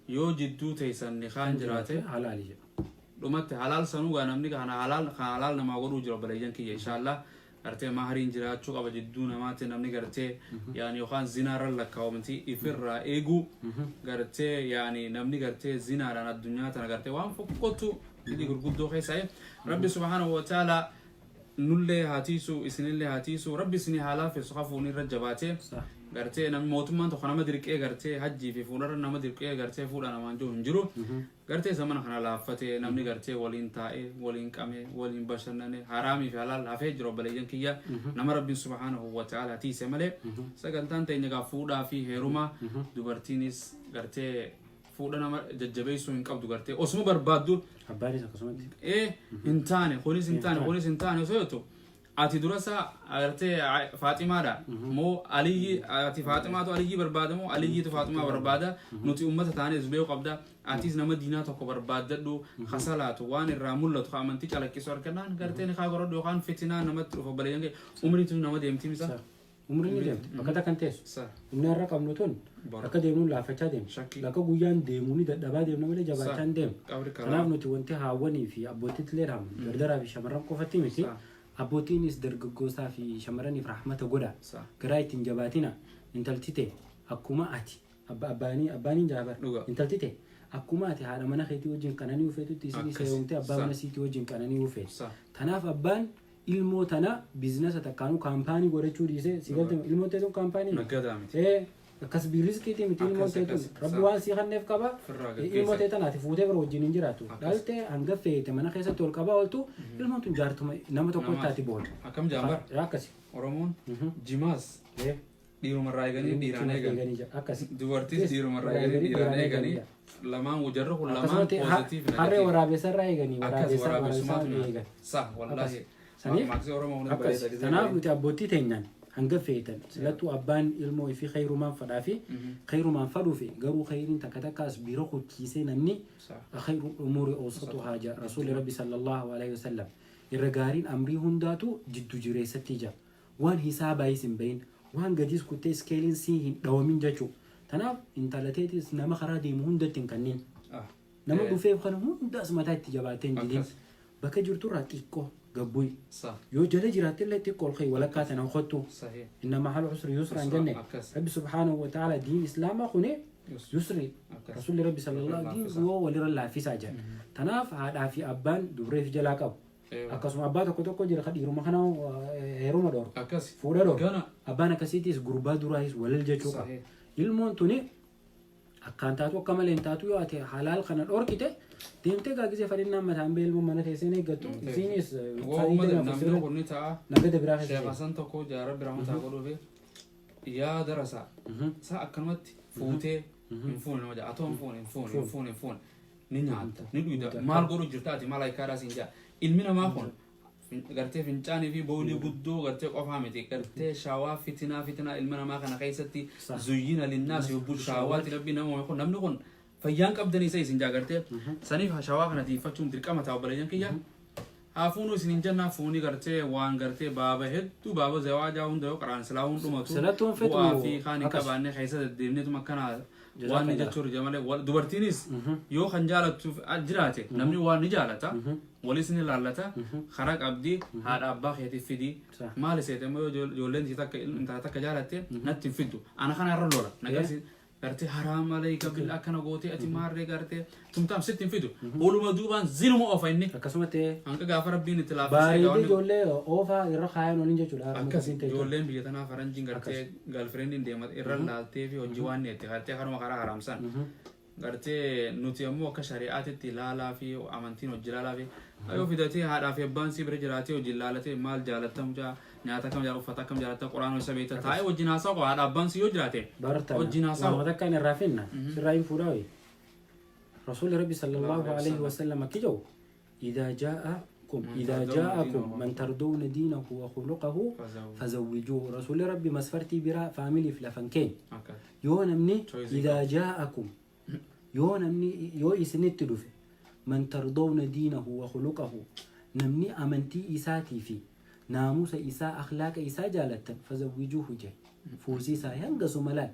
yoo jidduu teessan nikaan jiraate halaali jedha. Dhumatti halaal sanuu gaa namni kana halaal kan halaal namaa godhuu jira, obboleeyyan kiyya, inshallah. Gartee mahariin jiraachuu qaba jidduu namaatti, namni gartee yaani yookaan zinaarra lakkaawamti ifirraa eeguu, gartee yaani namni gartee zinaadhaan addunyaa tana gartee waan fokkottu hidhii gurguddoo keessaa. Rabbi subhaanahu wa ta'ala nullee haa tiisu, isinillee haa tiisu, Rabbi isinii haa laaffisu hafuun irra jabaatee. Gartee namni mootummaan tokko nama dirqee gartee hajjii fi fuudharra nama dirqee gartee fuudha namaan jiru hin jiru. Gartee zamana kana laaffatee namni gartee waliin taa'ee waliin qamee waliin bashannane haraamii fi halaal hafee jiru, obboleeyyan kiyya, nama Rabbiin subhaanahu wa ta'ala tiise malee. Sagantaan teenya gaa fuudhaa fi heerumaa, dubartiinis gartee fuudha nama jajjabeessuu hin qabdu gartee osuma barbaaddu. Abbaanis akkasumatti. Hin taane kunis hin taane kunis hin taane osoo jettu. Ati durasa agartee Faaximaadha moo Aliyyi, ati Faaximaatu Aliyyi barbaada moo Aliyyiitu Faaximaa barbaada? Nuti ummata taanes beeku qabda. Atis nama diinaa tokko barbaaddadhu, kasalaatu waan irraa mul'atu, ka amantii calaqqisu argannaan gartee ni kaa godhadhu, yookaan fitinaa namatti dhufa. Obboleeyyan kee umriitu nama deemti misa. Umriin ni deemti. Bakka takka hin teessu. Humni har'a qabnu tun Bara. akka deemuun laafachaa deemti. Shakkii. Bakka guyyaan deemuu ni dadhabaa deemna malee jabaachaa hin deemu. Qabri karaa. Kanaaf nuti wanti haawwanii fi abbootiitti illee dhaamu, dardaraa fi shamarran qofatti miti. Abbootiinis dargaggootaa fi shamarraniif rahmata godha. Garaa ittiin jabaatina. Intalti ta'e akkuma ati abbaanii abbaaniin jaabar. Dhuga. Intalti ta'e akkuma ati haadha mana keetii wajjin qananii ufeetutti isinis heerumtee abbaa mana siitii wajjin qananii ufeeti. Kanaaf abbaan ilmoo tana business takkaanuu kaampaanii godhachuu dhiisee si galte, ilmoon teetuun kaampaanii miti. Naggadaa miti. Akkas riskiitii miti ilmoon teetuun. Akkas. Rabbi waan sii kenneef qaba. Firraa Ilmoo gaggeessa. tee tana ati fuutee bara wajjin hin jiraattu. Dhaltee hanga feete mana keessatti ol qabaa ooltu, ilmoon tun jaartuma nama tokko Namaati. taati booda. Akkam jaambar. Akkasi. Oromoon jimaas dhiirumarraa eeganii dhiiraan eegan. Eeganii jira. Akkasi. Dubartiis dhiirumarraa eeganii dhiiraan eeganii, lamaan jarri kun lamaan Akkasumatti positive harree negative. waraabessarraa eeganii Akkas waraabessa waraabessumaatu waraabessaa eegan. Sa wallaahi. Saniif Maaksii Oromoo kun akkas. bareeda. Kanaaf nuti abbootii teenyaan hanga feetan silattuu abbaan ilmoo ifii khayrumaan fadhaa fi khayrumaan fadhuu fi garuu khayriin takka takkaas bira kuchiisee namni خير الأمور أوسطها جا رسول ربي صلى الله عليه وسلم. Irra gaariin amrii hundaatu jiddu jireessatti jira, waan hisaabaa hin bahin, waan gadiis kuttee iskeeliin sii hin dhawamin jechuu. Tanaaf intala teetis nama karaa deemu hundatti hin kannin, nama dhufeef kana hundaas mataa itti jabaatee hin didin. Bakka jirturraa xiqqoo gabbuyi, yoo jala jiraatte illee xiqqoo ol ka'i, walakkaa tana kottu. إن مع العسر يسرا jenne. Rabbi سبحانه وتعالى diin islaamaa kuni yusri. Rasuulli Rabbi صلى الله diin yoo walirra laaffisaa jira. Tanaaf haadhaa fi abbaan dubreef jalaa qabu. Akkasuma abbaa tokko tokko jira ka dhiiruma kana heeruma dhoorku. Fuudha dhoorku. Gana. Abbaan akkasiitis gurbaa duraayis walal jechuu qaba. Ilmoon tuni akkaan taatu akka malee hin taatu, yoo ati halaal kana dhorkite deemtee gaagisee fadhinnaan mataan bee ilmoo mana keessee hin eeggattu. Isiinis Waa uummata namni kun ni ta'a. Nagada biraa keessa Sheekh seenti. Hasan tokko jaara biraa mataa godhuufi yaa darasa sa akkanumatti fuutee hin fuune nama jedha, atoo hin fuune, hin fuune, hin fuune, hin fuune, ni nyaatta, ni dhuyda, maal godhu jirta ati? Malaayikaadhaa siin jedha. Ilmi namaa kun gartee fincaanii fi boolii guddoo gartee qofaa miti, gartee shawaa fitinaa fitinaa ilma namaa kana keessatti زين للناس حب الشهوات. Rabbi nama kun namni kun fayyaan qabdanii isa isin jaa gartee saniif shawaa kana tiifachuun dirqama ta'a. Obboleeyyan kiyya, haa fuunuu isin hin jennaa, fuunii gartee waan gartee baaba hedduu baaba zawaajaa hunda yoo qaraan silaa hundumatu Silattuun fetu bu'aa fi kaan hin akkas. qabaanne keessa deddeemneetuma akkana waan ni Jazakallah. jechuun jira malee dubartiinis yoo kan jaalattuuf jiraate, namni waan ni jaalata, walis ni laallata, karaa qabdi haadha abbaa keetiif fidi. Maali seete immoo yoo ijoolleen isii takka intala takka jaalatte natti hin fiddu, ana kana irra lola nagarsi gartee haraam malee bil akkana gootee ati maarree gartee tumtaam sitti hin fidu, waluma duubaan zinuma oofa inni. Akkasumatti Hanga gaafa Rabbiin itti laaffisee bareedee gaawwanni ijoollee oofaa irra kaayan waliin jechuudha. Akkas ijoolleen biyya tanaa faranjiin gartee girlfriendiin deemat irra laaltee fi hojii waan neetti gartee kanuma karaa haramsan. Gartee nuti ammoo akka shari'aatitti ilaalaa fi amantiin hojii ilaalaa fi yoo fidatee haadhaa fi abbaan si bira jiraatee hojii ilaalatee, maal jaalatta, mucaa nyaata akkam jaalatta, uffata akkam jaalatta, quraana isa beekta, taa'ee wajjin haasaa qaba haadha abbaan si yoo jiraate. Bartana Wajjin haasawu. Waan takka inni irraa finna sirraa hin fuudhaa wayi. Rasuulli Rabbi صلى الله عليه وسلم akki jedhu: إذا جاءكم إذا جاءكم من ترضون دينه وخلقه فزوجوه. Rasuulli Rabbi masfartii biraa faamiliif lafan keenya. Yoo namni Choice. إذا جاءكم, yoo namni yoo isinitti dhufe, من ترضون دينه وخلقه, namni amantii isaatii fi naamusa isaa, akhlaaqa isaa jaalattan, فزوجوه je, fuusiisaa hanga suma laal.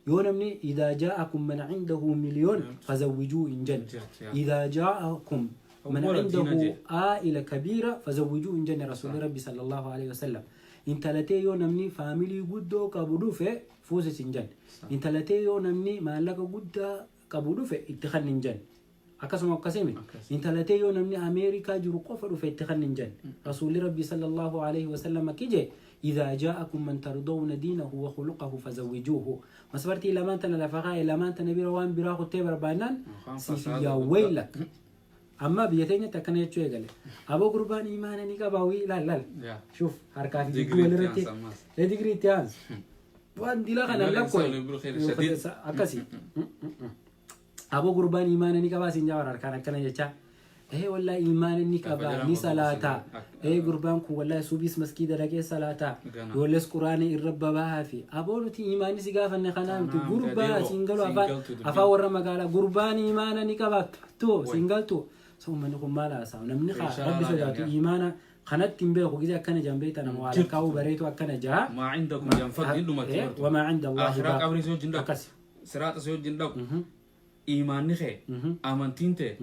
Yoo namni إذا جاءكم من عنده مليون فزوجوه hin jenne. إذا جاءكم من أولا عنده diina jee. عائلة كبيرة فزوجوه hin jenne rasuulli Rabbi صلى الله عليه وسلم. Intalatee yoo namni faamilii guddoo qabu dhufe fuusis hin jenne. Intalatee yoo namni maallaqa guddaa qabu dhufe itti kan hin jenne. Akkasuma akkasii miti. Intalatee yoo namni Ameerikaa jiru qofa dhufe itti kan hin jenne. Rasuulli Rabbi صلى الله عليه وسلم akki jee: إذا جاءكم من ترضون دينه وخلقه فزوجوه. Masfartii lamaan tana lafa kaa'e, lamaan tana bira waan biraa kuttee barbaannaan Afaan siif fasaada yaa guddaa. Waylak. Amma biyya teenyatti akkana jechuu eegale. Aboo gurbaan imaana ni qabaa wii, laal laal. شوف harkaa fi jidduu Digrii itti walirratti. aansa ammas. Digrii itti aansa. Waan dila kana Inna lakkoo. al-insaana bil khayri shadiid. Akkasi. Aboo gurbaan imaana ni qabaa siin jaawar harkaan akkana jecha. Wallahi imaana ni Gaafa qaba, jalaan ni wal salaataa. dubbisiisan. Gurbaan kun wallahi subiis maskiida dhaqee salaataa. Gana. Ijoollees quraana irra babahaa fi aboo nuti imaanni si gaafanne kanaa miti. Kanaa miti, Gurbaa adeeroo, siin galu siin afaan galtu dubbiin. Afaan warra magaalaa gurbaan imaana ni qaba tu siin galtu. So uummanni kun maal haasa'a? Namni haa Meeshaa rabbi laalaa sodaatu jedhan. imaana kanatti hin beeku gisee akkana jaan beektaa nama waa Jirtu. lakkaa'uu bareetu akkana jaha. ما عندكم ينفد dhumatti bartu. وما عند الله Akhiraa باق. qabrii si wajjin dhaqu. Akkas. Siraaxa si wajjin dhaqu. Imaanni kee, amantiin tee,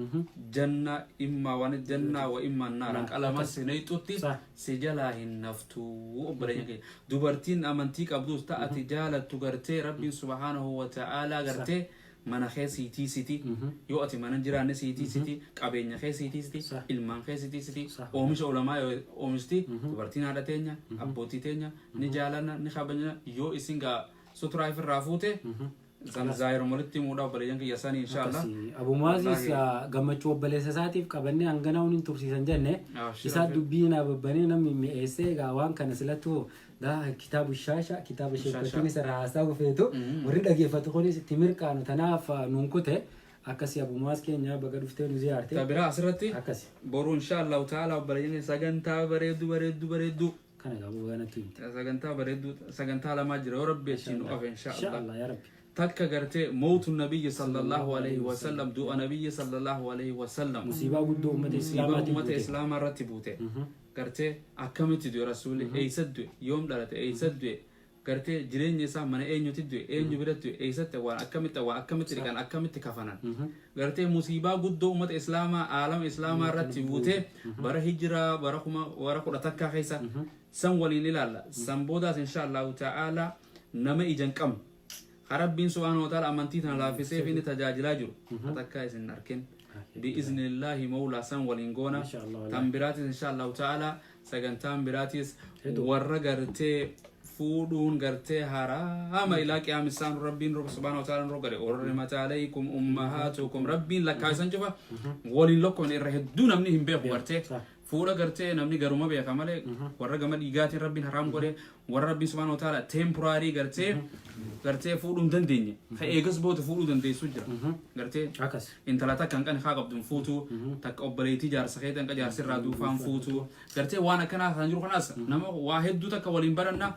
janna immaa waan jannaa wa immaa naara qalama si nayxutti si jalaa hin naftuu, obboleeyyan kee. Dubartiin amantii qabdus ta ati jaalattu gartee Rabbiin subhaanahu wa ta'aalaa gartee mana kee siitii siti, yoo ati mana hin jiraanne siitii siti, qabeenya kee siitii siti, ilmaan kee siitii siti, oomisha ulamaa yoo oomishti. Dubartiin haadha teenya, abbootii teenya ni jaalanna, ni kabajna. Yoo isin gaa suturaa ifirraa fuute san zaayiruma walitti himuudha, obboleeyyan kiyya sanii, insha Allah. Akkasii. Abu Muwaazis gammachuu obboleessa isaatiif qabannee hangana hin tursiisan jenne. Isaa dubbii naa babbanee namni mi'eessee egaa waan kana silattuu gaa kitaabu shaasha kitaaba sheekottiin isa haasaa gufeetu warri dhageeffatu kunis itti mirqaanu tanaaf nuun kute. Akkasii Abu Muwaaz keenya baga dhuftee nu ziyaarte. Ta biraa asirratti Akkasi. boru insha Allahu ta'ala, obboleeyyan kiyya, sagantaa bareeddu bareeddu bareeddu. Kana egaa Abu kanatti himte. Sagantaa bareeddu, sagantaa lamaa jira yoo Rabbi achiin nu qabe, insha Insha Allah. Allah ya Rabbi. Takka gartee mawtu nabiyyi sallallahu alaihi wasallam, du'a nabiyyi sallallahu alaihi wasallam. Musiibaa guddoo uummata Musiibaa islaamaatiin uummata buute. islaamaa irratti buute. Gartee akkamitti du'e rasuulli, eessa du'e, yoom dhalate, eessa du'e, gartee jireenya isaa mana eenyuti du'e, eenyu biratti du'e, eessatti waan akkamitti waan akkamitti dhiqan, akkamitti kafanan, gartee musiibaa guddoo uummata islaamaa aalama islaamaa irratti buute bara hijiraa bara 1011 keessa san waliin ilaalla. San boodaas insha Allahu ta'ala nama ija hin qabne Rabbiin subhaanahu wa ta'ala amantii tana laaffisee fi inni tajaajilaa jiru takka isin arkin bi'iznillaahi mawlaa san waliin goona. Masha Allah, wallahi. Tan biraatis insha Allahu ta'ala sagantaan biraatis warra gartee fuudhuun gartee haraama ilaa qiyaam isaan Rabbiin subhaanahu wa ta'ala nurra godhe, hurrimat alaykum ummahaatukum, Rabbiin lakkaa'e cufa waliin lokkoon irra hedduu namni hin beeku gartee fuudha gartee namni garuma beeka malee warra gama dhiigaatiin Rabbiin haraam godhe, warra Rabbiin subhaanahu wa ta'ala temporary gartee fuudhuu hin dandeenye ka eegas booda fuudhuu dandeessu jira gartee. Intala takka hanqani haa qabduun fuutu, takka obboleettii jaarsa keetii hanqa jaarsirraa duufaan fuutu, gartee waan akkanaa kan jiru kanaas nama waa hedduu takka waliin baranna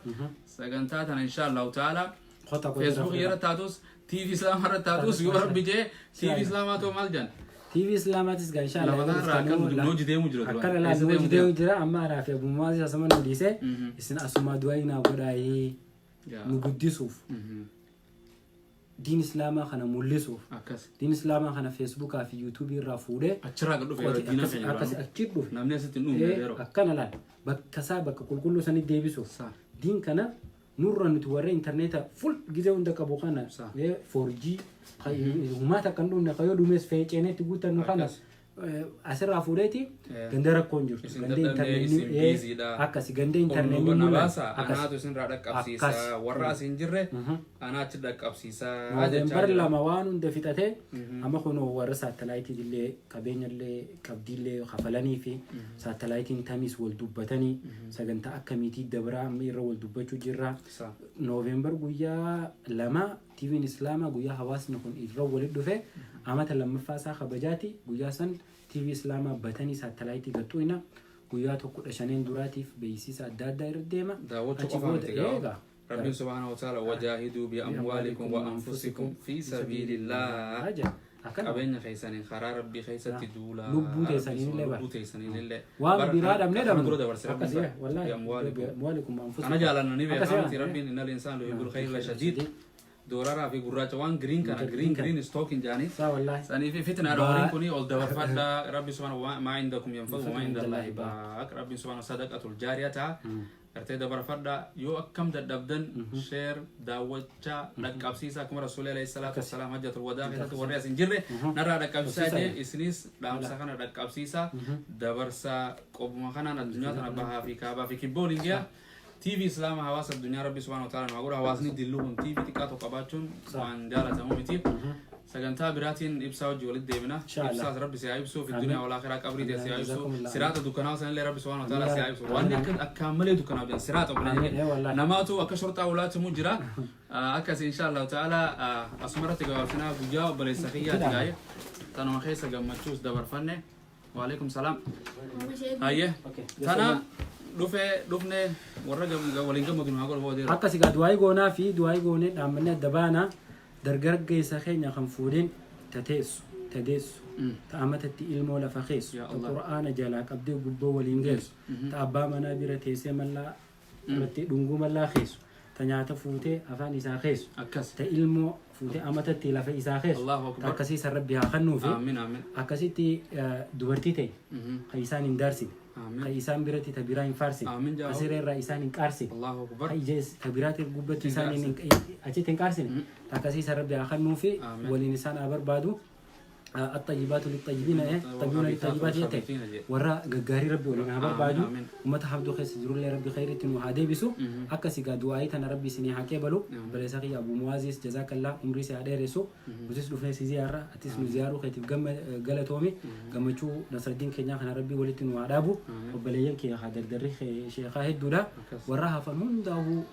sagantaa tana insha Allahu ta'ala. Kota kota. Facebook irra taatus, TV Islaamaa irra taatus, yoo Rabbi jee TV Islaamaa ta'u maal jedhan. TV Islaamaatis gaa insha Allah. Lafa kanarraa akka nu hojii deemu jira duraan. Akkana laal Eessa nu deemu hojii deemu jira. Amma anaa fi Abu Muwaazis asuma nu dhiise isin asuma du'aa naa godhaayee nu guddisuuf, diin islaamaa kana mul'isuuf, diin islaamaa kana Feesbuukaa fi Yuutuubii irraa fuudhee Achirraa gad dhufe yeroo diinaa keenya akkasi duraanuu. Achi dhufe. Namni asitti hin dhumne yeroo. Akkana laal bakka isaa bakka qulqulluu sanitti deebisuuf diin kana nurra nuti warra intarneeta ful gizee hunda qabu kana 4G humaata akka hin dhumne kayyoo dhumees feeceenetti guutannu kana asirraa fuudheeti ganda rakkoon jirtu Isin ganda dadhabnee, isin intarneetni busy-dha. akkasi ganda Ol intarneetni nu mul'atu baasa, akkas anaatu isinirraa dhaqqabsiisa, warra as hin jirre anaa achi dhaqqabsiisa jechaa Nooveembar jira. 2 waan hunda fixate. Amma kun warra saatalaayitii illee qabeenya illee qabdiillee kafalanii fi saatalaayitiin tamiis wal dubbatanii sagantaa akkamiitii dabraa amma irra wal dubbachuu jirra. Nooveembar guyyaa 2 TV'n Islaamaa guyyaa hawaasni kun irra walitti dhufe amata lammaffaa isaa kabajaati. Guyyaa san TV Islaamaa batanii saatalaayitii gaxxuina guyyaa tokko 15n duraatiif beeksisa adda addaa irra deema. Daawwachuu Achi qofa booda miti gaa. eegaa. Rabbiin subhaanahu wa ta'ala wajaahiduu bi amwaalikum wa anfusikum fi sabiilillah. Jedha. Akkana. Qabeenya keessaniin karaa Rabbii keessatti duulaa. Lubbuu teessaniin illee bara. Lubbuu teessaniin illee. Waan biraa dhabnee Kana dhabnu. dura dabarse Rabbiin Akkasii bara. wallaahi. Bi amwaalikum. Amwaalikum anfusikum. Kana jaalannanii Akkasii beekaa miti. Rabbiin innal insaan yuhibbul khayra la shadiid. Dooraraa fi gurraacha waan green kana green green stock hin jaanii. Saa wallaahi. Sanii fi fitna horiin kuni ol dabarfadha. Rabbi subhaanahu wa maa indakum yanfadu wa maa inda Allaahi baaq. Rabbiin subhaanahu sadaqatul jaariyaa ta'a. Gartee dabarfadha, yoo akkam dadhabdan share daawwachaa dhaqqabsiisa, akkuma rasuulli alayhi salaatu wassalaam hajjatul wadaa keessatti warri as hin jirre narraa dhaqqabsiisaa jee, isinis dhaamsa kana dhaqqabsiisa, dabarsaa. Qobuma kanaan addunyaa tana bahaa fi kaabaa fi kibboo waliin gahaa. TV Islaama hawaasa addunyaa Rabbi subhaanahu wa ta'ala nu haa godhu. Hawaasni dilluu kun TV xiqqaa tokko qabaachuun waan jaalatamu miti. Sagantaa biraatiin ibsaa wajji walitti deebina. Insha Allah. Ibsaas Rabbi si haa ibsu, fi duniyaa wal akhiraa qabrii tee si haa ibsu. Jazakumullah. Siraata dukkanaa sanillee Rabbi subhaanahu wa ta'ala si haa ibsu. Amiin. Waan akka akkaan malee dukkanaa jedhan siraata Amiin. obboleeyyan. Wallahi. Namaatu akka shorxaa ulaatimu jira. Akkas insha Allah ta'ala asumarratti gabaabsinaa guyyaa obboleessa kiyyaati gaa'e. Tanuma keessa gammachuus dabarfanne. Waalaikum salaam. Hayyee. Tana dhufee dhufnee warra waliin gammadu nu haa godhu boodeera. Akka sigaa du'aayii goonaa fi du'aayii goonee dhaammannee adda baana. Dargargeessa keenya kan fuudhin ta teessu, ta deessu, ta amatatti ilmoo lafa keessu, Yaa ta Allah. Qur'aana jalaa qabdee gubboo waliin geessu, ta abbaa manaa bira teessee mallaa irratti dhunguu mallaa keessu, ta nyaata fuutee afaan isaa keessu, Akkas. ta ilmoo fuutee amatatti lafa isaa keessu, Allahu ta Akbar. akkasii san Rabbi haa kennuufi. Aamin aamin. Akkasitti dubartii ta'e kan isaan hin daarsine, Aamin. kan isaan biratti ta biraa hin faarsine, Aamin ka jaa. siree irraa isaan hin qaarsine, Allahu Akbar. ka ija ta biraatti gubbatti Hin isaan hin achitti hin qaarsine, ta akkasii san Rabbi haa kennuufi. Aamin. Waliin isaan haa barbaadu. الطيبات للطيبين الطيبون للطيبات jette. والخبيثين jee. Warra gaggaarii Rabbi waliin haa barbaadu. Aamin. Ummata habduu keessa jirullee Rabbi khayritti nu haa deebisu. Akka sigaa du'aayii tana Rabbi isinii haa qeebalu. Obboleessa kiyya Abu Muwaazis, jazakallah, umrii si haa dheeressu. Nutis dhufnee si ziyaarra, atis nu ziyaaruu keetiif galatoomi. Gammachuu Nasraddiin keenyaa kana Rabbi walitti nu haa dhaabu. Obboleeyyan kee haa dardarri sheekaa hedduudha. Akkas. Warra hafan hundaa'uu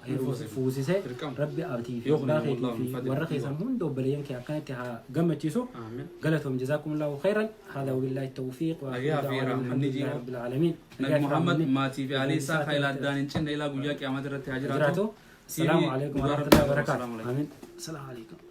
fuusisee Dirqama. Rabbi atii fi Yoo kun abbaa wallahu keetii min fi fadli. warra keessan hunda obboleeyyan kee akkanatti haa gammachiisu. Aamin. Galatoom, جزاكم الله خيرا. هذا وبالله التوفيق. Nagaa fi rahmanni jiru. رب العالمين. Nabi Muhammad maatii fi ahli isaa kan addaan hin cinne ilaa guyyaa qiyaamaa irratti haa jiraatu. السلام عليكم ورحمة الله وبركاته. السلام عليكم. آمين، السلام عليكم.